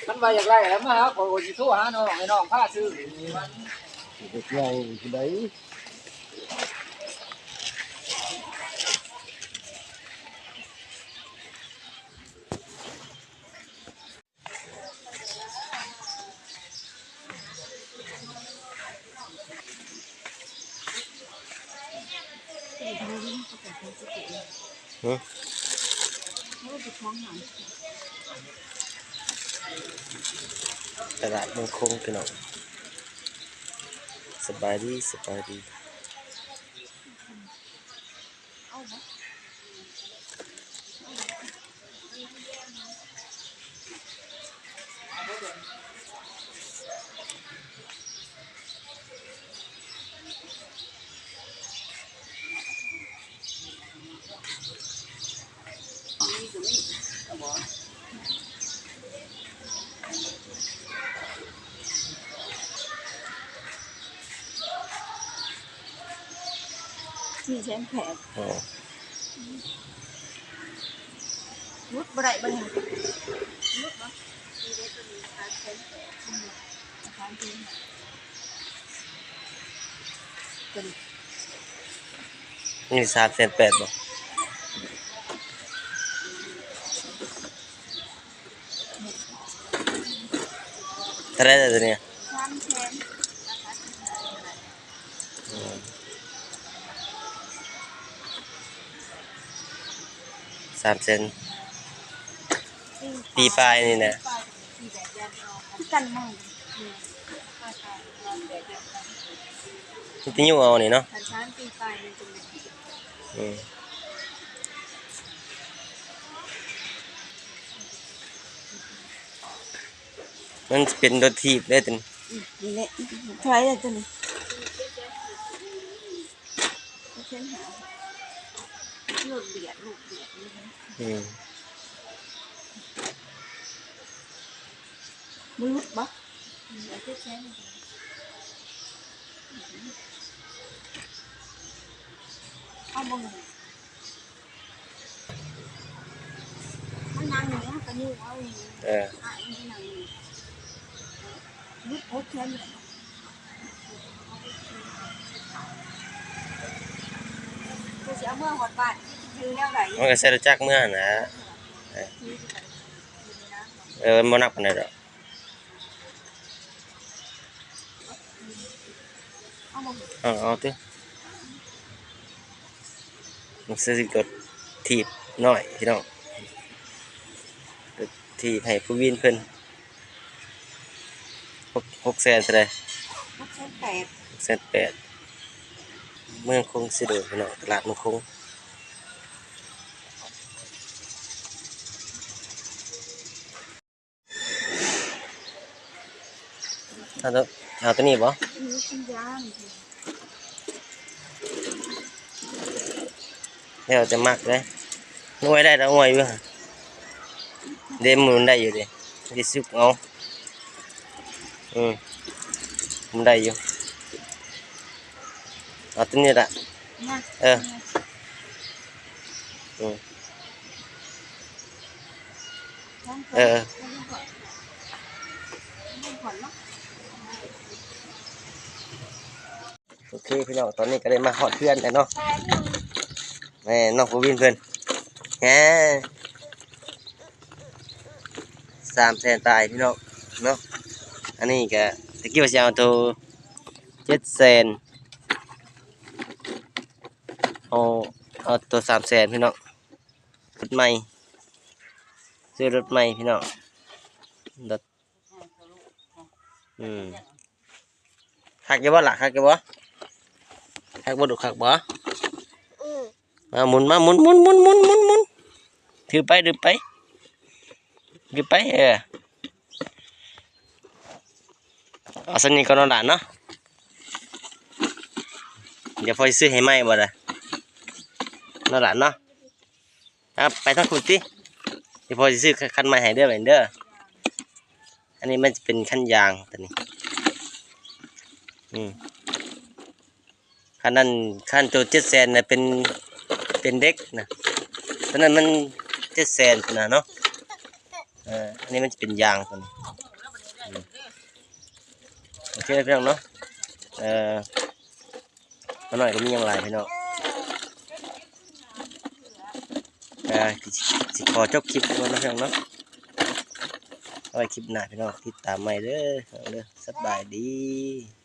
ຄັນວ່າຢາກໄດ້ແລ້ວມາຫາຂ້ອຍ ຂ້ອຍຊິໂທຫານ້ອງ ໃຫ້ນ້ອງພາຊື້. ເຮັດຫຍັງຊິໄດ້? ຕະຫຼາດເມືອງຄົງ ພີ່ນ້ອງ. ສະບາຍດີ ສະບາຍດີ. ສີ່ແສນແປດ. ອໍ ຫຼຸດບໍ່ໄດ້ບໍ່ນີ້ ຫຼຸດບໍ່? ນີ້ສາມແສນແປດບໍ່? ເທົ່າໃດລະໂຕນີ້? ສາມແສນ. ອືມ ສາມແສນ ປີປາຍນີ້ນະ ຄືກັນໝົດ. ມີແຕ່ຍູ້ເອົານີ້ເນາະ. ອືມ ມັນຊິເປັນລົດຖີບເດ້ຕົວນີ້. ອືມ ນີ້ແຫຼະ ຖອຍເດ້ຕົວນີ້. ອືມ ມັນຫຼຸດບໍ່? ເອົາບໍ່? ມັນນັ່ງຢູ່ນີ້ ເຮົາກໍຍູ້ເອົານີ້. ເອີ ອ້າຍມັນນັ່ງຢູ່ນີ້ ຫຼຸດຫົກແຂນຢູ່. ຄືຊິເອົາເມືອຮອດບ້ານ ຄືແນວໃດ? ມັນກໍໃສ່ລົດຈັກເມືອຫັ້ນນະ. ເອີ ເອີ ມັນບໍ່ໜັກປານໃດດອກ. ເອົາ ເອົາຕິ. ມັນຊື້ລົດຖີບນ້ອຍພີ່ນ້ອງ ລົດຖີບໃຫ້ຜູ້ວິນເພິ່ນ. ຫົກ ຫົກແສນເທົ່າໃດ? ຫົກແສນແປດ. ຫົກແສນແປດ. ເມືອງຄົງຊິໂດຍພີ່ນ້ອງ ຕະຫຼາດເມືອງຄົງ. ເອົາໂຕ ເອົາໂຕນີ້ບໍ່? ອືມ ມັນຍາວ. ແລ້ວແຕ່ມັກເດ້. ໜ່ວຍໄດ້ດອກ ໜ່ວຍຢູ່. ເດ້ ມັນໄດ້ຢູ່ເດ້. ໄດ້ສຸກເອົາ. ອືມ ມັນໄດ້ຢູ່. ເອົາໂຕນີ້ລະ. ເອີ ອືມ. ເອີ ໂອເຄພີ່ນ້ອງ ຕອນນີ້ກໍໄດ້ມາຮອດເຮືອນແລ້ວເນາະ. ແມ່ນ້ອງພູວິນເພິ່ນ ແຮ ສາມແສນປາຍພີ່ນ້ອງເນາະ. ອັນນີ້ກໍຕະກີ້ວ່າຊິເອົາໂຕເຈັດແສນ ເອົາ ເອົາໂຕສາມແສນພີ່ນ້ອງ. ລົດໃໝ່ ຊື້ລົດໃໝ່ພີ່ນ້ອງ ລົດ ອືມ ຄັກຢູ່ບໍ່ລະ ຄັກຢູ່ບໍ່? ຄັກບໍ່ລູກ ຄັກບໍ່? ອືມ ມາໝູນ ມາໝູນ ໝູນ ໝູນ ໝູນ ໝູນ ຖືໄປ ຖືໄປ ຖືໄປ ເອີ ເອົາສ່ຳນີ້ກ່ອນເນາະຫຼານເນາະ. ດຽວພໍ່ຊິຊື້ໃຫ້ໃໝ່ບໍ່ລະ ເນາະຫຼານເນາະ. ອ່ະ ໄປທາງພຸ້ນຕິ ດຽວພໍ່ຊິຊື້ຄັນໃໝ່ໃຫ້ເດີ ແມ່ນເດີ. ອັນນີ້ມັນຈະເປັນຄັນຢາງຕົວນີ້ ອືມ ຄັນນັ້ນ ຄັນໂຕເຈັດແສນນະ ເປັນ ເປັນເດັກນະ ຕົວນັ້ນມັນເຈັດແສນພຸ້ນນະເນາະ ເອີ. ອັນນີ້ມັນຈະເປັນຢາງຕົວນີ້ ອືມ ໂອເຄພີ່ນ້ອງເນາະ ເອີ ມາໜ້ອຍກໍມີຫຍັງຫຼາຍພີ່ນ້ອງ ກໍຊິຂໍຈົບຄລິບກ່ອນເນາະພີ່ນ້ອງເນາະ ເອົາໄວ້ຄລິບໜ້າພີ່ນ້ອງຕິດຕາມໃໝ່ເດີພີ່ນ້ອງເດີ ສະບາຍດີ.